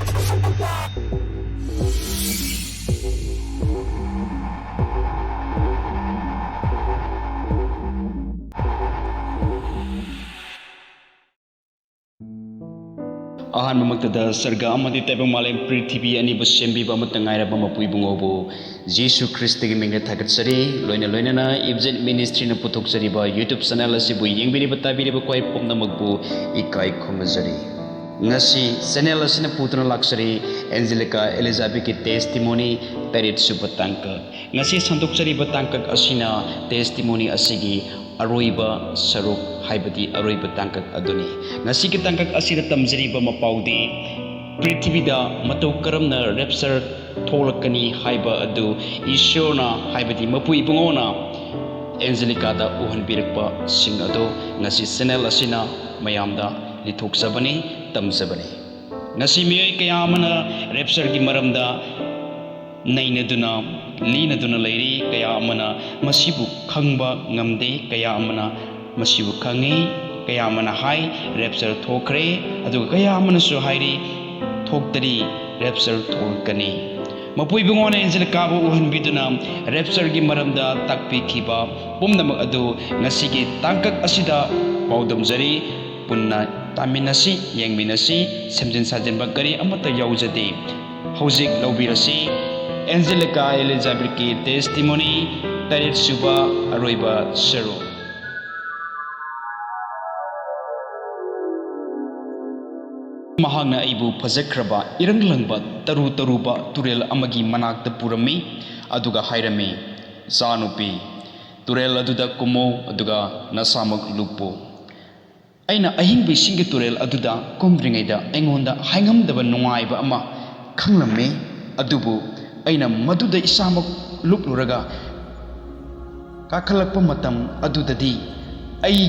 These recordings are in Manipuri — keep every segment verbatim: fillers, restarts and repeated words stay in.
ꯑꯍꯥꯟꯕꯃꯛꯇꯗ ꯁꯔꯒ ꯑꯃꯗꯤ ꯇꯥꯏꯕꯪ ꯃꯥꯂꯦꯝ ꯄ꯭ꯔꯤꯊꯤꯕꯤ ꯑꯅꯤꯕꯨ ꯁꯦꯝꯕꯤꯕ ꯑꯃꯠꯇ ꯉꯥꯏꯔꯕ ꯃꯄꯨ ꯏꯕꯨꯡꯉꯣꯕꯨ ꯖꯤꯁꯨ ꯈ꯭ꯔꯤꯁꯇꯒꯤ ꯃꯤꯡꯗ ꯊꯥꯒꯠꯆꯔꯤ꯫ ꯂꯣꯏꯅ ꯂꯣꯏꯅꯅ ꯏꯕꯖꯦꯠ ꯃꯤꯅꯤꯁꯇ꯭ꯔꯤꯅ ꯄꯨꯊꯣꯛꯆꯔꯤꯕ YouTube ꯆꯦꯅꯦꯜ ꯑꯁꯤꯕꯨ ꯌꯦꯡꯕꯤꯔꯤꯕ ꯇꯥꯕꯤꯔꯤꯕ ꯈ꯭ꯋꯥꯏ ꯄꯨꯝꯅꯃꯛꯄꯨ ꯏꯀꯥꯏ ꯈꯨꯝꯅꯖꯔꯤ꯫ ꯉꯁꯤ ꯆꯦꯅꯦꯜ ꯑꯁꯤꯅ ꯄꯨꯗꯨꯅ ꯂꯥꯛꯆꯔꯤ ꯑꯦꯟꯖꯦꯂꯤꯀꯥ ꯑꯦꯂꯤꯖꯥꯕꯦꯠꯀꯤ ꯇꯦꯁꯇꯤꯃꯣꯅꯤ ꯇꯔꯦꯠ ꯁꯨꯕ ꯇꯥꯡꯀꯛ꯫ ꯉꯁꯤ ꯁꯟꯗꯣꯛꯆꯔꯤꯕ ꯇꯥꯡꯀꯛ ꯑꯁꯤꯅ ꯇꯦꯁꯇꯤꯃꯣꯅꯤ ꯑꯁꯤꯒꯤ ꯑꯔꯣꯏꯕ ꯁꯔꯨꯛ, ꯍꯥꯏꯕꯗꯤ ꯑꯔꯣꯏꯕ ꯇꯥꯡꯀꯛ ꯑꯗꯨꯅꯤ꯫ ꯉꯁꯤꯒꯤ ꯇꯥꯡꯀꯛ ꯑꯁꯤꯗ ꯇꯝꯖꯔꯤꯕ ꯃꯄꯥꯎꯗꯤ ꯄ꯭ꯔꯤꯊꯤꯕꯤꯗ ꯃꯇꯧ ꯀꯔꯝꯅ ꯔꯦꯞꯆꯔ ꯊꯣꯛꯂꯛꯀꯅꯤ ꯍꯥꯏꯕ ꯑꯗꯨ ꯏꯁꯣꯔꯅ, ꯍꯥꯏꯕꯗꯤ ꯃꯄꯨ ꯏꯕꯨꯡꯉꯣꯅ ꯑꯦꯟꯖꯦꯂꯤꯀꯥꯗ ꯎꯍꯟꯕꯤꯔꯛꯄꯁꯤꯡ ꯑꯗꯨ ꯉꯁꯤ ꯆꯦꯅꯦꯜ ꯑꯁꯤꯅ ꯃꯌꯥꯝꯗ ꯂꯤꯊꯣꯛꯆꯕꯅꯤ, ꯇꯝꯖꯕꯅꯤ꯫ ꯉꯁꯤ ꯃꯤꯑꯣꯏ ꯀꯌꯥ ꯑꯃꯅ ꯔꯦꯞꯆꯔꯒꯤ ꯃꯔꯝꯗ ꯅꯩꯅꯗꯨꯅ, ꯂꯤꯅꯗꯨꯅ ꯂꯩꯔꯤ꯫ ꯀꯌꯥ ꯑꯃꯅ ꯃꯁꯤꯕꯨ ꯈꯪꯕ ꯉꯝꯗꯦ, ꯀꯌꯥ ꯑꯃꯅ ꯃꯁꯤꯕꯨ ꯈꯪꯉꯤ, ꯀꯌꯥ ꯑꯃꯅ ꯍꯥꯏ ꯔꯦꯞꯆꯔ ꯊꯣꯛꯈ꯭ꯔꯦ, ꯑꯗꯨꯒ ꯀꯌꯥ ꯑꯃꯅꯁꯨ ꯍꯥꯏꯔꯤ ꯊꯣꯛꯇꯔꯤ, ꯔꯦꯞꯆꯔ ꯊꯣꯛꯂꯛꯀꯅꯤ꯫ ꯃꯄꯨ ꯏꯕꯨꯡꯉꯣꯅ ꯑꯦꯟꯖꯦꯂꯤꯀꯥꯕꯨ ꯎꯍꯟꯕꯤꯗꯨꯅ ꯔꯦꯞꯆꯔꯒꯤ ꯃꯔꯝꯗ ꯇꯥꯛꯄꯤꯈꯤꯕ ꯄꯨꯝꯅꯃꯛ ꯑꯗꯨ ꯉꯁꯤꯒꯤ ꯇꯥꯡꯀꯛ ꯑꯁꯤꯗ ꯄꯥꯎꯗꯝꯖꯔꯤ꯫ ꯄꯨꯟꯅ ꯇꯥꯃꯤꯟꯅꯁꯤ, ꯌꯦꯡꯃꯤꯟꯅꯁꯤ, ꯁꯦꯝꯖꯤꯟ ꯁꯥꯖꯤꯟꯕ ꯀꯔꯤ ꯑꯃꯠꯇ ꯌꯥꯎꯖꯗꯦ꯫ ꯍꯧꯖꯤꯛ ꯂꯧꯕꯤꯔꯁꯤ ꯑꯦꯟꯖꯦꯂꯤꯀꯥ ꯑꯦꯂꯤꯖꯥꯕꯦꯠꯀꯤ ꯇꯦꯁꯇꯤꯃꯣꯅꯤ ꯇꯔꯦꯠ ꯁꯨꯕ ꯑꯔꯣꯏꯕ ꯁꯔꯨꯛ꯫ ꯃꯍꯥꯛꯅ ꯑꯩꯕꯨ ꯐꯖꯈ꯭ꯔꯕ ꯏꯔꯪ ꯂꯪꯕ ꯇꯔꯨ ꯇꯔꯨꯕ ꯇꯨꯔꯦꯜ ꯑꯃꯒꯤ ꯃꯅꯥꯛꯇ ꯄꯨꯔꯝꯃꯤ, ꯑꯗꯨꯒ ꯍꯥꯏꯔꯝꯃꯤ, "ꯏꯆꯥꯅꯨꯄꯤ, ꯇꯨꯔꯦꯜ ꯑꯗꯨꯗ ꯀꯨꯝꯃꯨ, ꯑꯗꯨꯒ ꯅꯁꯥꯃꯛ ꯂꯨꯞꯄꯨ꯫" ꯑꯩꯅ ꯑꯍꯤꯡꯕ ꯏꯁꯤꯡꯒꯤ ꯇꯨꯔꯦꯜ ꯑꯗꯨꯗ ꯀꯨꯝꯗ꯭ꯔꯤꯉꯩꯗ ꯑꯩꯉꯣꯟꯗ ꯍꯥꯏꯉꯝꯗꯕ ꯅꯨꯡꯉꯥꯏꯕ ꯑꯃ ꯈꯪꯂꯝꯃꯤ, ꯑꯗꯨꯕꯨ ꯑꯩꯅ ꯃꯗꯨꯗ ꯏꯁꯥꯃꯛ ꯂꯨꯞꯂꯨꯔꯒ ꯀꯥꯈꯠꯂꯛꯄ ꯃꯇꯝ ꯑꯗꯨꯗꯗꯤ ꯑꯩ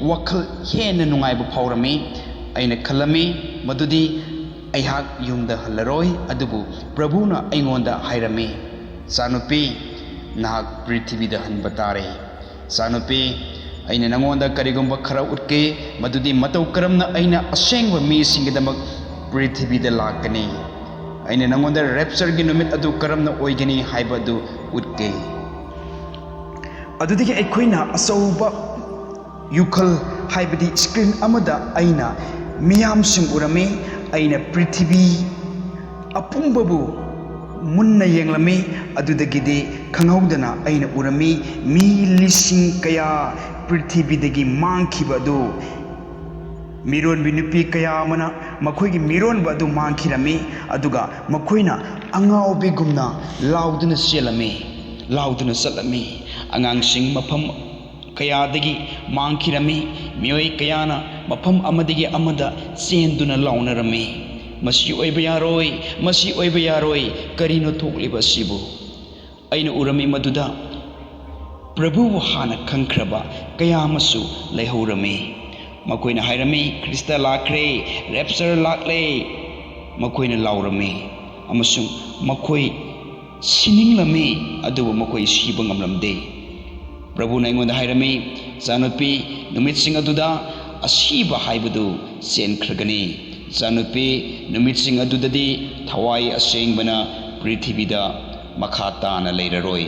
ꯋꯥꯈꯜ ꯍꯦꯟꯅ ꯅꯨꯡꯉꯥꯏꯕ ꯐꯥꯎꯔꯝꯃꯤ꯫ ꯑꯩꯅ ꯈꯜꯂꯝꯃꯤ ꯃꯗꯨꯗꯤ ꯑꯩꯍꯥꯛ ꯌꯨꯝꯗ ꯍꯜꯂꯔꯣꯏ, ꯑꯗꯨꯕꯨ ꯄ꯭ꯔꯚꯨꯅ ꯑꯩꯉꯣꯟꯗ ꯍꯥꯏꯔꯝꯃꯤ, "ꯏꯆꯥꯅꯨꯄꯤ, ꯅꯍꯥꯛ ꯄ꯭ꯔꯤꯊꯤꯕꯤꯗ ꯍꯟꯕ ꯇꯥꯔꯦ꯫ ꯏꯆꯥꯅꯨꯄꯤ, ꯑꯩꯅ ꯅꯉꯣꯟꯗ ꯀꯔꯤꯒꯨꯝꯕ ꯈꯔ ꯎꯠꯀꯦ, ꯃꯗꯨꯗꯤ ꯃꯇꯧ ꯀꯔꯝꯅ ꯑꯩꯅ ꯑꯁꯦꯡꯕ ꯃꯤꯁꯤꯡꯒꯤꯗꯃꯛ ꯄ꯭ꯔꯤꯊꯤꯕꯤꯗ ꯂꯥꯛꯀꯅꯤ꯫ ꯑꯩꯅ ꯅꯉꯣꯟꯗ ꯔꯦꯞꯆꯔꯒꯤ ꯅꯨꯃꯤꯠ ꯑꯗꯨ ꯀꯔꯝꯅ ꯑꯣꯏꯒꯅꯤ ꯍꯥꯏꯕ ꯑꯗꯨ ꯎꯠꯀꯦ꯫ ꯑꯗꯨꯗꯒꯤ ꯑꯩꯈꯣꯏꯅ ꯑꯆꯧꯕ ꯌꯨꯈꯜ, ꯍꯥꯏꯕꯗꯤ ꯁ꯭ꯀ꯭ꯔꯤꯟ ꯑꯃꯗ ꯑꯩꯅ ꯃꯤꯌꯥꯝꯁꯤꯡ ꯎꯔꯝꯃꯤ꯫ ꯑꯩꯅ ꯄ꯭ꯔꯤꯊꯤꯕꯤ ꯑꯄꯨꯝꯕꯕꯨ ꯃꯨꯟꯅ ꯌꯦꯡꯂꯝꯃꯤ꯫ ꯑꯗꯨꯗꯒꯤꯗꯤ ꯈꯪꯍꯧꯗꯅ ꯑꯩꯅ ꯎꯔꯝꯃꯤ, ꯃꯤ ꯂꯤꯁꯤꯡ ꯀꯌꯥ ꯄ꯭ꯔꯤꯊꯤꯕꯤꯗꯒꯤ ꯃꯥꯡꯈꯤꯕ ꯑꯗꯨ꯫ ꯃꯤꯔꯣꯟꯕꯤ ꯅꯨꯄꯤ ꯀꯌꯥ ꯑꯃꯅ ꯃꯈꯣꯏꯒꯤ ꯃꯤꯔꯣꯟꯕ ꯑꯗꯨ ꯃꯥꯡꯈꯤꯔꯝꯃꯤ, ꯑꯗꯨꯒ ꯃꯈꯣꯏꯅ ꯑꯉꯥꯎꯕꯤꯒꯨꯝꯅ ꯂꯥꯎꯗꯨꯅ ꯆꯦꯜꯂꯝꯃꯤ, ꯂꯥꯎꯗꯨꯅ ꯆꯠꯂꯝꯃꯤ꯫ ꯑꯉꯥꯡꯁꯤꯡ ꯃꯐꯝ ꯀꯌꯥꯗꯒꯤ ꯃꯥꯡꯈꯤꯔꯝꯃꯤ꯫ ꯃꯤꯑꯣꯏ ꯀꯌꯥꯅ ꯃꯐꯝ ꯑꯃꯗꯒꯤ ꯑꯃꯗ ꯆꯦꯟꯗꯨꯅ ꯂꯥꯎꯅꯔꯝꯃꯤ, "ꯃꯁꯤ ꯑꯣꯏꯕ ꯌꯥꯔꯣꯏ, ꯃꯁꯤ ꯑꯣꯏꯕ ꯌꯥꯔꯣꯏ, ꯀꯔꯤꯅꯣ ꯊꯣꯛꯂꯤꯕ ꯑꯁꯤꯕꯨ?" ꯑꯩꯅ ꯎꯔꯝꯃꯤ ꯃꯗꯨꯗ ꯄ꯭ꯔꯚꯨꯕꯨ ꯍꯥꯟꯅ ꯈꯪꯈ꯭ꯔꯕ ꯀꯌꯥ ꯑꯃꯁꯨ ꯂꯩꯍꯧꯔꯝꯃꯤ꯫ ꯃꯈꯣꯏꯅ ꯍꯥꯏꯔꯝꯃꯤ, "ꯈ꯭ꯔꯤꯁꯇ ꯂꯥꯛꯈ꯭ꯔꯦ, ꯔꯦꯞꯆꯔ ꯂꯥꯛꯂꯦ!" ꯃꯈꯣꯏꯅ ꯂꯥꯎꯔꯝꯃꯤ ꯑꯃꯁꯨꯡ ꯃꯈꯣꯏ ꯁꯤꯅꯤꯡꯂꯝꯃꯤ, ꯑꯗꯨꯕꯨ ꯃꯈꯣꯏ ꯁꯤꯕ ꯉꯝꯂꯝꯗꯦ꯫ ꯄ꯭ꯔꯚꯨꯅ ꯑꯩꯉꯣꯟꯗ ꯍꯥꯏꯔꯝꯃꯤ, "ꯏꯆꯥꯅꯨꯄꯤ, ꯅꯨꯃꯤꯠꯁꯤꯡ ꯑꯗꯨꯗ ꯑꯁꯤꯕ ꯍꯥꯏꯕꯗꯨ ꯆꯦꯟꯈ꯭ꯔꯒꯅꯤ꯫ ꯏꯆꯥꯅꯨꯄꯤ, ꯅꯨꯃꯤꯠꯁꯤꯡ ꯑꯗꯨꯗꯗꯤ ꯊꯋꯥꯏ ꯑꯁꯦꯡꯕꯅ ꯄ꯭ꯔꯤꯊꯤꯕꯤꯗ ꯃꯈꯥ ꯇꯥꯅ ꯂꯩꯔꯔꯣꯏ꯫"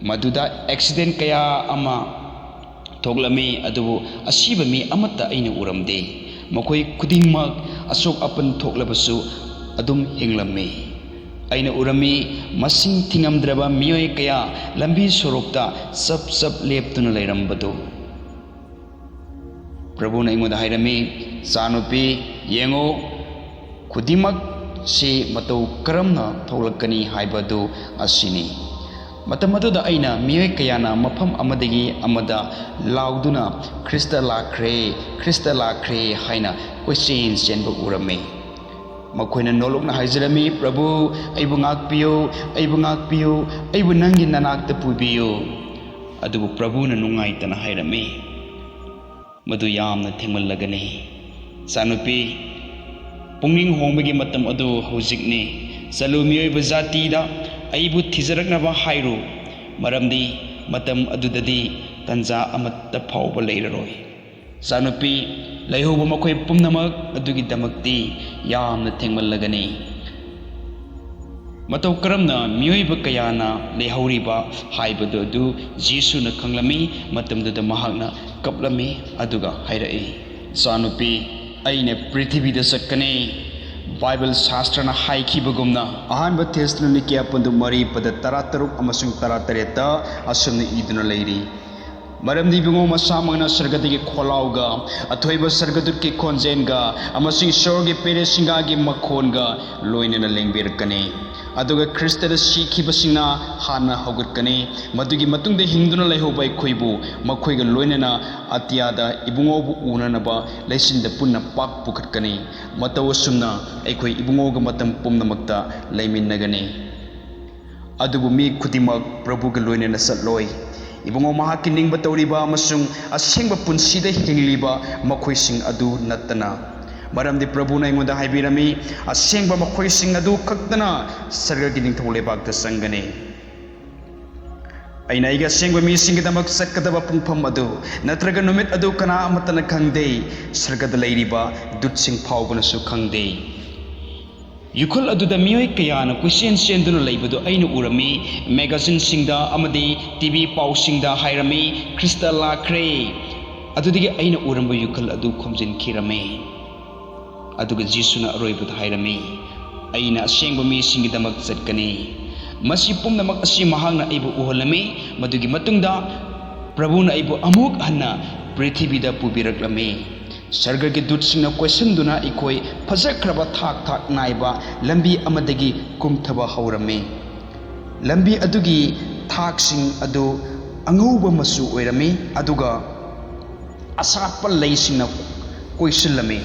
ꯃꯗꯨꯗ ꯑꯦꯛꯁꯤꯗꯦꯟ ꯀꯌꯥ ꯑꯃ ꯊꯣꯛꯂꯝꯃꯤ, ꯑꯗꯨꯕꯨ ꯑꯁꯤꯕ ꯃꯤ ꯑꯃꯠꯇ ꯑꯩꯅ ꯎꯔꯝꯗꯦ꯫ ꯃꯈꯣꯏ ꯈꯨꯗꯤꯡꯃꯛ ꯑꯁꯣꯛ ꯑꯄꯟ ꯊꯣꯛꯂꯕꯁꯨ ꯑꯗꯨꯝ ꯍꯤꯡꯂꯝꯃꯤ꯫ ꯑꯩꯅ ꯎꯔꯝꯃꯤ, ꯃꯁꯤꯡ ꯊꯤꯉꯝꯗ꯭ꯔꯕ ꯃꯤꯑꯣꯏ ꯀꯌꯥ ꯂꯝꯕꯤ ꯁꯣꯔꯣꯛꯇ ꯆꯞ ꯆꯞ ꯂꯦꯞꯇꯨꯅ ꯂꯩꯔꯝꯕꯗꯨ꯫ ꯄ꯭ꯔꯚꯨꯅ ꯑꯩꯉꯣꯟꯗ ꯍꯥꯏꯔꯝꯃꯤ, "ꯏꯆꯥꯅꯨꯄꯤ, ꯌꯦꯡꯉꯨ, ꯈꯨꯗꯤꯡꯃꯛꯁꯤ ꯃꯇꯧ ꯀꯔꯝꯅ ꯊꯣꯛꯂꯛꯀꯅꯤ ꯍꯥꯏꯕꯗꯨ ꯑꯁꯤꯅꯤ꯫" ꯃꯇꯝ ꯑꯗꯨꯗ ꯑꯩꯅ ꯃꯤꯑꯣꯏ ꯀꯌꯥꯅ ꯃꯐꯝ ꯑꯃꯗꯒꯤ ꯑꯃꯗ ꯂꯥꯎꯗꯨꯅ, "ꯈ꯭ꯔꯤꯁꯇ ꯂꯥꯛꯈ꯭ꯔꯦ, ꯈ꯭ꯔꯤꯁꯇ ꯂꯥꯛꯈ꯭ꯔꯦ" ꯍꯥꯏꯅ ꯀꯣꯏꯆꯦꯟ ꯆꯦꯟꯕ ꯎꯔꯝꯃꯤ꯫ ꯃꯈꯣꯏꯅ ꯅꯣꯂꯨꯛꯅ ꯍꯥꯏꯖꯔꯝꯃꯤ, "ꯄ꯭ꯔꯚꯨ, ꯑꯩꯕꯨ ꯉꯥꯛꯄꯤꯌꯨ, ꯑꯩꯕꯨ ꯉꯥꯛꯄꯤꯌꯨ, ꯑꯩꯕꯨ ꯅꯪꯒꯤ ꯅꯅꯥꯛꯇ ꯄꯨꯕꯤꯌꯨ꯫" ꯑꯗꯨꯕꯨ ꯄ꯭ꯔꯚꯨꯅ ꯅꯨꯡꯉꯥꯏꯇꯅ ꯍꯥꯏꯔꯝꯃꯤ, "ꯃꯗꯨ ꯌꯥꯝꯅ ꯊꯦꯡꯃꯜꯂꯒꯅꯤ꯫ ꯏꯆꯥꯅꯨꯄꯤ, ꯄꯨꯛꯅꯤꯡ ꯍꯣꯡꯕꯒꯤ ꯃꯇꯝ ꯑꯗꯨ ꯍꯧꯖꯤꯛꯅꯤ꯫ ꯆꯠꯂꯨ, ꯃꯤꯑꯣꯏꯕ ꯖꯥꯇꯤꯗ ꯑꯩꯕꯨ ꯊꯤꯖꯔꯛꯅꯕ ꯍꯥꯏꯔꯨ, ꯃꯔꯝꯗꯤ ꯃꯇꯝ ꯑꯗꯨꯗꯗꯤ ꯇꯟꯖꯥ ꯑꯃꯠꯇ ꯐꯥꯎꯕ ꯂꯩꯔꯔꯣꯏ꯫" ꯏꯆꯥꯅꯨꯄꯤ, ꯂꯩꯍꯧꯕ ꯃꯈꯣꯏ ꯄꯨꯝꯅꯃꯛ ꯑꯗꯨꯒꯤꯗꯃꯛꯇꯤ ꯌꯥꯝꯅ ꯊꯦꯡꯃꯜꯂꯒꯅꯤ꯫ ꯃꯇꯧ ꯀꯔꯝꯅ ꯃꯤꯑꯣꯏꯕ ꯀꯌꯥꯅ ꯂꯩꯍꯧꯔꯤꯕ ꯍꯥꯏꯕꯗꯨ ꯑꯗꯨ ꯖꯤꯁꯨꯅ ꯈꯪꯂꯝꯃꯤ꯫ ꯃꯇꯝꯗꯨꯗ ꯃꯍꯥꯛꯅ ꯀꯞꯂꯝꯃꯤ ꯑꯗꯨꯒ ꯍꯥꯏꯔꯛꯏ, "ꯏꯆꯥꯅꯨꯄꯤ, ꯑꯩꯅ ꯄ꯭ꯔꯤꯊꯤꯕꯤꯗ ꯆꯠꯀꯅꯤ꯫" ꯕꯥꯏꯕꯜ ꯁꯥꯁꯇ꯭ꯔꯅ ꯍꯥꯏꯈꯤꯕꯒꯨꯝꯅ, ꯑꯍꯥꯟꯕ ꯊꯦꯁꯂꯣꯅꯤꯀꯤꯌꯥ ꯄꯟꯗꯨ ꯃꯔꯤ ꯄꯗ ꯇꯔꯥꯇꯔꯨꯛ ꯑꯃꯁꯨꯡ ꯇꯔꯥꯇꯔꯦꯠꯇ ꯑꯁꯨꯝꯅ ꯏꯗꯨꯅ ꯂꯩꯔꯤ, "ꯃꯔꯝꯗꯤ ꯏꯕꯨꯡꯉꯣ ꯃꯁꯥꯃꯛꯅ ꯁꯔꯒꯗꯒꯤ ꯈꯣꯜꯂꯥꯎꯒ, ꯑꯊꯣꯏꯕ ꯁꯔꯒꯗꯨꯠꯀꯤ ꯈꯣꯟꯖꯦꯜꯒ ꯑꯃꯁꯨꯡ ꯏꯁꯣꯔꯒꯤ ꯄꯦꯔꯦꯁꯤꯡꯒꯥꯒꯤ ꯃꯈꯣꯟꯒ ꯂꯣꯏꯅꯅ ꯂꯦꯡꯕꯤꯔꯛꯀꯅꯤ꯫ ꯑꯗꯨꯒ ꯈ꯭ꯔꯤꯁꯇꯗ ꯁꯤꯈꯤꯕꯁꯤꯡꯅ ꯍꯥꯟꯅ ꯍꯧꯒꯠꯀꯅꯤ꯫ ꯃꯗꯨꯒꯤ ꯃꯇꯨꯡꯗ ꯍꯤꯡꯗꯨꯅ ꯂꯩꯍꯧꯕ ꯑꯩꯈꯣꯏꯕꯨ ꯃꯈꯣꯏꯒ ꯂꯣꯏꯅꯅ ꯑꯇꯤꯌꯥꯗ ꯏꯕꯨꯡꯉꯣꯕꯨ ꯎꯅꯅꯕ ꯂꯩꯆꯤꯟꯗ ꯄꯨꯟꯅ ꯄꯥꯛ ꯄꯨꯈꯠꯀꯅꯤ꯫ ꯃꯇꯧ ꯑꯁꯨꯝꯅ ꯑꯩꯈꯣꯏ ꯏꯕꯨꯡꯉꯣꯒ ꯃꯇꯝ ꯄꯨꯝꯅꯃꯛꯇ ꯂꯩꯃꯤꯟꯅꯒꯅꯤ꯫ ꯑꯗꯨꯕꯨ ꯃꯤ ꯈꯨꯗꯤꯡꯃꯛ ꯄ꯭ꯔꯚꯨꯒ ꯂꯣꯏꯅꯅ ꯆꯠꯂꯣꯏ꯫ ꯏꯕꯨꯡꯉꯣ ꯃꯍꯥꯛꯀꯤ ꯅꯤꯡꯕ ꯇꯧꯔꯤꯕ ꯑꯃꯁꯨꯡ ꯑꯁꯦꯡꯕ ꯄꯨꯟꯁꯤꯗ ꯍꯤꯡꯂꯤꯕ ꯃꯈꯣꯏꯁꯤꯡ ꯑꯗꯨ ꯅꯠꯇꯅ꯫ ꯃꯔꯝꯗꯤ ꯄ꯭ꯔꯚꯨꯅ ꯑꯩꯉꯣꯟꯗ ꯍꯥꯏꯕꯤꯔꯝꯃꯤ, ꯑꯁꯦꯡꯕ ꯃꯈꯣꯏꯁꯤꯡ ꯑꯗꯨ ꯈꯛꯇꯅ ꯁꯔꯒꯒꯤ ꯅꯤꯡꯊꯧ ꯂꯩꯕꯥꯛꯇ ꯆꯪꯒꯅꯤ꯫" ꯑꯩꯅ ꯑꯩꯒꯤ ꯑꯁꯦꯡꯕ ꯃꯤꯁꯤꯡꯒꯤꯗꯃꯛ ꯆꯠꯀꯗꯕ ꯄꯨꯡꯐꯝ ꯑꯗꯨ ꯅꯠꯇ꯭ꯔꯒ ꯅꯨꯃꯤꯠ ꯑꯗꯨ ꯀꯅꯥ ꯑꯃꯠꯇꯅ ꯈꯪꯗꯦ, ꯁꯔꯒꯗ ꯂꯩꯔꯤꯕ ꯗꯨꯠꯁꯤꯡ ꯐꯥꯎꯕꯅꯁꯨ ꯈꯪꯗꯦ꯫ ꯌꯨꯈꯜ ꯑꯗꯨꯗ ꯃꯤꯑꯣꯏ ꯀꯌꯥꯅ ꯀꯣꯏꯆꯦꯟ ꯆꯦꯟꯗꯨꯅ ꯂꯩꯕꯗꯨ ꯑꯩꯅ ꯎꯔꯝꯃꯤ꯫ ꯃꯦꯒꯥꯖꯤꯟꯁꯤꯡꯗ ꯑꯃꯗꯤ ꯇꯤ ꯚꯤ ꯄꯥꯎꯁꯤꯡꯗ ꯍꯥꯏꯔꯝꯃꯤ, "ꯈ꯭ꯔꯤꯁꯇ ꯂꯥꯛꯈ꯭ꯔꯦ!" ꯑꯗꯨꯗꯒꯤ ꯑꯩꯅ ꯎꯔꯝꯕ ꯌꯨꯈꯜ ꯑꯗꯨ ꯈꯣꯝꯖꯤꯟꯈꯤꯔꯝꯃꯤ꯫ ꯑꯗꯨꯒ ꯖꯤꯁꯨꯅ ꯑꯔꯣꯏꯕꯗ ꯍꯥꯏꯔꯝꯃꯤ, "ꯑꯩꯅ ꯑꯁꯦꯡꯕ ꯃꯤꯁꯤꯡꯒꯤꯗꯃꯛ ꯆꯠꯀꯅꯤ꯫" ꯃꯁꯤ ꯄꯨꯝꯅꯃꯛ ꯑꯁꯤ ꯃꯍꯥꯛꯅ ꯑꯩꯕꯨ ꯎꯍꯜꯂꯝꯃꯤ꯫ ꯃꯗꯨꯒꯤ ꯃꯇꯨꯡꯗ ꯄ꯭ꯔꯚꯨꯅ ꯑꯩꯕꯨ ꯑꯃꯨꯛ ꯍꯟꯅ ꯄ꯭ꯔꯤꯊꯤꯕꯤꯗ ꯄꯨꯕꯤꯔꯛꯂꯝꯃꯤ꯫ ꯁꯔꯒꯒꯤ ꯗꯨꯠꯁꯤꯡꯅ ꯀꯣꯏꯁꯤꯟꯗꯨꯅ ꯑꯩꯈꯣꯏ ꯐꯖꯈ꯭ꯔꯕ ꯊꯥꯛ ꯊꯥꯛ ꯅꯥꯏꯕ ꯂꯝꯕꯤ ꯑꯃꯗꯒꯤ ꯀꯨꯝꯊꯕ ꯍꯧꯔꯝꯃꯤ꯫ ꯂꯝꯕꯤ ꯑꯗꯨꯒꯤ ꯊꯥꯛꯁꯤꯡ ꯑꯗꯨ ꯑꯉꯧꯕ ꯃꯆꯨ ꯑꯣꯏꯔꯝꯃꯤ, ꯑꯗꯨꯒ ꯑꯁꯥꯠꯄ ꯂꯩꯁꯤꯡꯅ ꯀꯣꯏꯁꯤꯜꯂꯝꯃꯤ꯫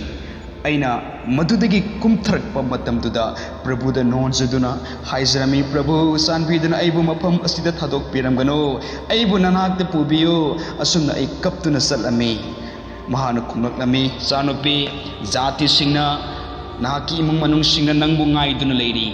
ꯑꯩꯅ ꯃꯗꯨꯗꯒꯤ ꯀꯨꯝꯊꯔꯛꯄ ꯃꯇꯝꯗꯨꯗ ꯄ꯭ꯔꯚꯨꯗ ꯅꯣꯟꯖꯗꯨꯅ ꯍꯥꯏꯖꯔꯝꯃꯤ, "ꯄ꯭ꯔꯚꯨ, ꯆꯥꯟꯕꯤꯗꯨꯅ ꯑꯩꯕꯨ ꯃꯐꯝ ꯑꯁꯤꯗ ꯊꯥꯗꯣꯛꯄꯤꯔꯝꯒꯅꯨ, ꯑꯩꯕꯨ ꯅꯅꯥꯛꯇ ꯄꯨꯕꯤꯌꯨ꯫" ꯑꯁꯨꯝꯅ ꯑꯩ ꯀꯞꯇꯨꯅ ꯆꯠꯂꯝꯃꯤ꯫ ꯃꯍꯥꯛꯅ ꯈꯨꯝꯂꯛꯂꯝꯃꯤ, "ꯏꯆꯥꯅꯨꯄꯤ, ꯖꯥꯇꯤꯁꯤꯡꯅ, ꯅꯍꯥꯛꯀꯤ ꯏꯃꯨꯡ ꯃꯅꯨꯡꯁꯤꯡꯅ ꯅꯪꯕꯨ ꯉꯥꯏꯗꯨꯅ ꯂꯩꯔꯤ꯫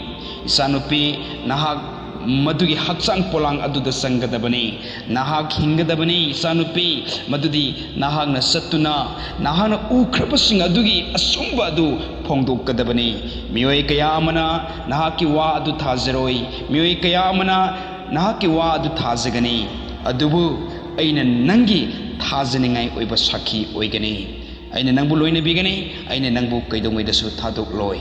ꯏꯆꯥꯅꯨꯄꯤ, ꯅꯍꯥꯛ ꯃꯗꯨꯒꯤ ꯍꯛꯆꯥꯡ ꯄꯣꯂꯥꯡ ꯑꯗꯨꯗ ꯆꯪꯒꯗꯕꯅꯤ꯫ ꯅꯍꯥꯛ ꯍꯤꯡꯒꯗꯕꯅꯤ, ꯏꯆꯥꯅꯨꯄꯤ꯫ ꯃꯗꯨꯗꯤ ꯅꯍꯥꯛꯅ ꯆꯠꯇꯨꯅ ꯅꯍꯥꯛꯅ ꯎꯈ꯭ꯔꯕꯁꯤꯡ ꯑꯗꯨꯒꯤ ꯑꯆꯨꯝꯕ ꯑꯗꯨ ꯐꯣꯡꯗꯣꯛꯀꯗꯕꯅꯤ꯫ ꯃꯤꯑꯣꯏ ꯀꯌꯥ ꯑꯃꯅ ꯅꯍꯥꯛꯀꯤ ꯋꯥ ꯑꯗꯨ ꯊꯥꯖꯔꯣꯏ꯫ ꯃꯤꯑꯣꯏ ꯀꯌꯥ ꯑꯃꯅ ꯅꯍꯥꯛꯀꯤ ꯋꯥ ꯑꯗꯨ ꯊꯥꯖꯒꯅꯤ꯫ ꯑꯗꯨꯕꯨ ꯑꯩꯅ ꯅꯪꯒꯤ ꯊꯥꯖꯅꯤꯡꯉꯥꯏ ꯑꯣꯏꯕ ꯁꯥꯈꯤ ꯑꯣꯏꯒꯅꯤ꯫ ꯑꯩꯅ ꯅꯪꯕꯨ ꯂꯣꯏꯅꯕꯤꯒꯅꯤ꯫ ꯑꯩꯅ ꯅꯪꯕꯨ ꯀꯩꯗꯧꯉꯩꯗꯁꯨ ꯊꯥꯗꯣꯛꯂꯣꯏ꯫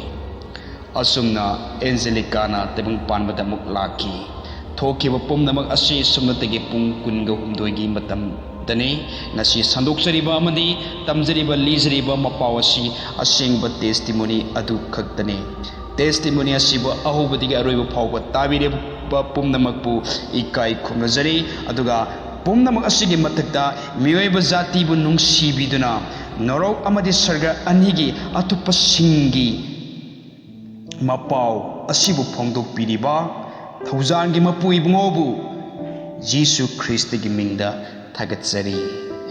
ꯑꯁꯨꯝꯅ ꯑꯦꯟꯖꯦꯂꯤꯀꯥꯅ ꯇꯥꯏꯕꯪ ꯄꯥꯟꯕꯗ ꯑꯃꯨꯛ ꯂꯥꯛꯈꯤ꯫ ꯊꯣꯛꯈꯤꯕ ꯄꯨꯝꯅꯃꯛ ꯑꯁꯤ ꯁꯨꯞꯅꯇꯒꯤ ꯄꯨꯡ ꯀꯨꯟꯒ ꯍꯨꯝꯗꯣꯏꯒꯤ ꯃꯇꯝꯗꯅꯤ꯫ ꯉꯁꯤ ꯁꯟꯗꯣꯛꯆꯔꯤꯕ ꯑꯃꯗꯤ ꯇꯝꯖꯔꯤꯕ, ꯂꯤꯖꯔꯤꯕ ꯃꯄꯥꯎ ꯑꯁꯤ ꯑꯁꯦꯡꯕ testimony ꯑꯗꯨ ꯈꯛꯇꯅꯤ꯫ Testimony ꯑꯁꯤꯕꯨ ꯑꯍꯧꯕꯗꯒꯤ ꯑꯔꯣꯏꯕ ꯐꯥꯎꯕ ꯇꯥꯕꯤꯔꯤꯕ ꯄꯨꯝꯅꯃꯛꯄꯨ ꯏꯀꯥꯏ ꯈꯨꯝꯅꯖꯔꯤ꯫ ꯑꯗꯨꯒ ꯄꯨꯝꯅꯃꯛ ꯑꯁꯤꯒꯤ ꯃꯊꯛꯇ ꯃꯤꯑꯣꯏꯕ ꯖꯥꯇꯤꯕꯨ ꯅꯨꯡꯁꯤꯕꯤꯗꯨꯅ ꯅꯣꯔꯣꯛ ꯑꯃꯗꯤ ꯁꯔꯒ ꯑꯅꯤꯒꯤ ꯑꯇꯣꯞꯄꯁꯤꯡꯒꯤ ꯃꯄꯥꯎ ꯑꯁꯤꯕꯨ ꯐꯣꯡꯗꯣꯛꯄꯤꯔꯤꯕ ꯊꯧꯖꯥꯜꯒꯤ ꯃꯄꯨ ꯏꯕꯨꯡꯉꯣꯕꯨ ꯖꯤꯁꯨ ꯈ꯭ꯔꯤꯁꯇꯒꯤ ꯃꯤꯡꯗ ꯊꯥꯒꯠꯆꯔꯤ꯫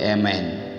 ꯑꯦꯃꯦꯟ꯫